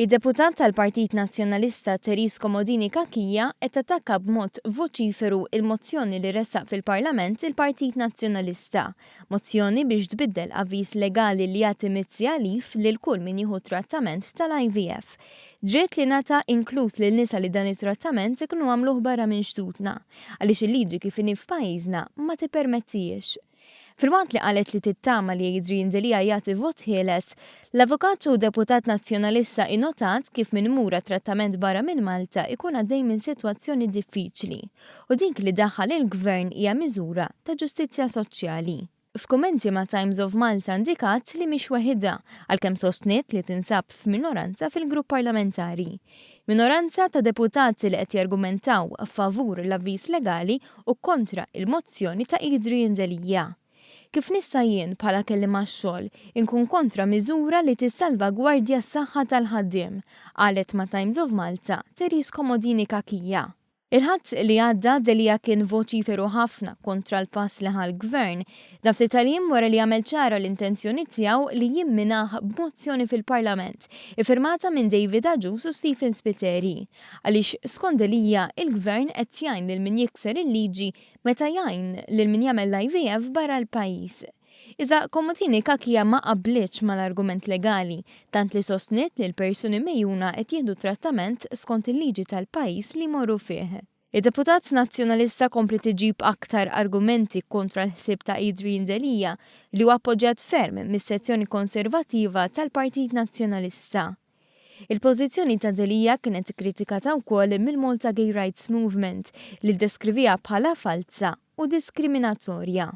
Id-deputat tal-Partit Nazzjonalista Therese Comodini Cachia qed tattakka b'mod voċiferu il-mozzjoni li ressaq fil-Parlament il-Partit Nazzjonalista. Mozzjoni biex tbiddel avviż legali li jagħti mizzi għalif lil kull min jieħu trattament tal-IVF. Dritt li ngħata inkluż lil nisa li dan it-trattament ikunu għamluh barra minn xtutna, għaliex il-liġi kif inhi f'pajjiżna ma tippermettihiex. Filwaqt li qalet li tittama li Adrian Delia jagħti vot ħieles, l-avukat u deputat Nazzjonalista innotat kif min imur għat-trattament barra minn Malta ikun għaddej minn sitwazzjoni diffiċli u dik li daħħal il-Gvern hija miżura ta' ġustizzja soċjali. F'kummenti ma' Times of Malta indikat li mhix weħidha, għalkemm sostniet li tinsab f'minoranza fil-grupp parlamentari. Minoranza ta' deputati li qed jargumentaw favur l-avviż legali u kontra il-mozzjoni ta' Adrian Delia. Kif nista' jien bħala kelliem għax-xogħol inkun kontra miżura li tissalvagwardja s-saħħa tal-ħaddiem, qalet ma' Times of Malta Therese Comodini Cachia. Il-Ħadd li għadda Delia kien voċiferu ħafna kontra l-pass li ħa l-Gvern. Dan ftit tal-jiem wara li għamel ċara l-intenzjoni tiegħu li jimminah b'mozzjoni fil-Parlament, iffirmata minn David Agius u Stephen Spiteri. Għaliex skont Delia, il-Gvern qed jgħin lil min jikser il-liġi meta jgħin lil min jagħmel l-IVF barra l-pajjiż. Iżda Comodini Cachia ma qablitx mal-argument legali, tant li sostniet li l-persuni megħjuna qed jieħdu trattament skont il-liġi tal-pajjiż li jmorru fih. Id-deputat Nazzjonalista kompliet iġib aktar argumenti kontra l-ħsieb ta' Adrian Delia li huwa appoġġjat ferm mis-sezzjoni konservattiva tal-Partit Nazzjonalista. Il-pożizzjoni ta' Delia kienet ikkritikata wkoll mill-Malta Gay Rights Movement li ddeskriviha bħala falza u diskriminatorja.